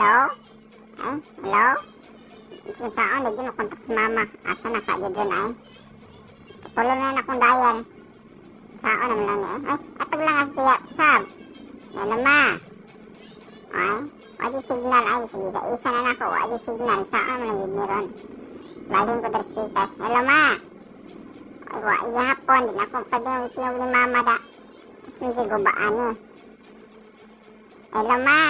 Hello? Ay, hello? Saan di mo kontak si mama? Asa na ka dyan ay? Tulo na na akong dial. Saan naman lang ni eh. Ay, atag lang as tiya. Sab. Hello, ma. Ay, wa signal ay, sige sa isa na nako, wa signal. Saan man lang gid ni ron? Balhin ko diri speakers. Hello, ma. Ay, wa gihapon di na ako padung tiyog ni mama da. Sunji gubaan ni. Hello, ma.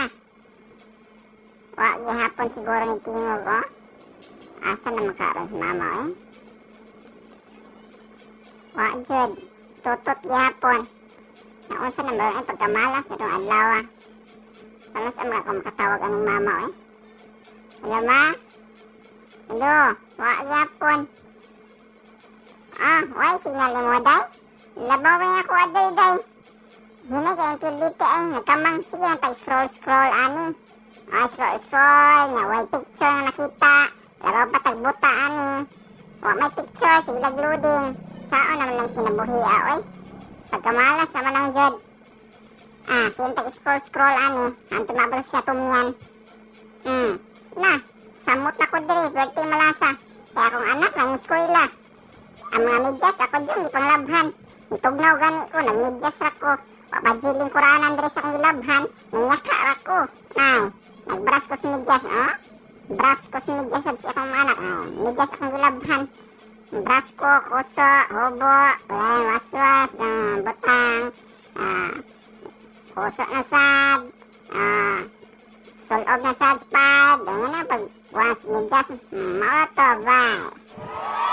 Wa gihapon siguro ni tingog oh. Asa na makaroon si mama eh? Wa jud. Tutot gihapon. Naunsa na meron ay pagkamalas itong adlaw ah. Paano sa mga ako makatawag anong mama eh? Hello, ma? Hello? Wa gihapon. Ah, why signal ni mo day? Labaw na ako aday day. Hinay kay ang PLDT ay nagkamang, sige ang tag scroll scroll ani. Ah, scroll scroll nya way picture na nakita. Labaw pa tagbuta ani. Wa may picture, sige lag loading. Sao naman lang kinabuhi ah, oy. Pagkamalas naman ang jud. Ah, sige tag scroll scroll ani. Hanto mabot siya tumyan. Na, samot na ko diri, perti malasa. Kaya akong anak nang eskwela. Ang mga medyas ako dyan, ipanglabhan. Itugnaw gani ko, nagmedyas ra ko. Wapajiling kuranan diri sa akong gilabhan, ninyaka ra ko. Nay, nagbras ko sa medyas, oh. Bras ko sa medyas sa akong mga anak. Ay, medyas akong gilabhan. Bras ko, kuso, hubo, ay, waswas, butang, kuso na sad, sulob na sad pad, ano na, pag was medyas, mao to, bye.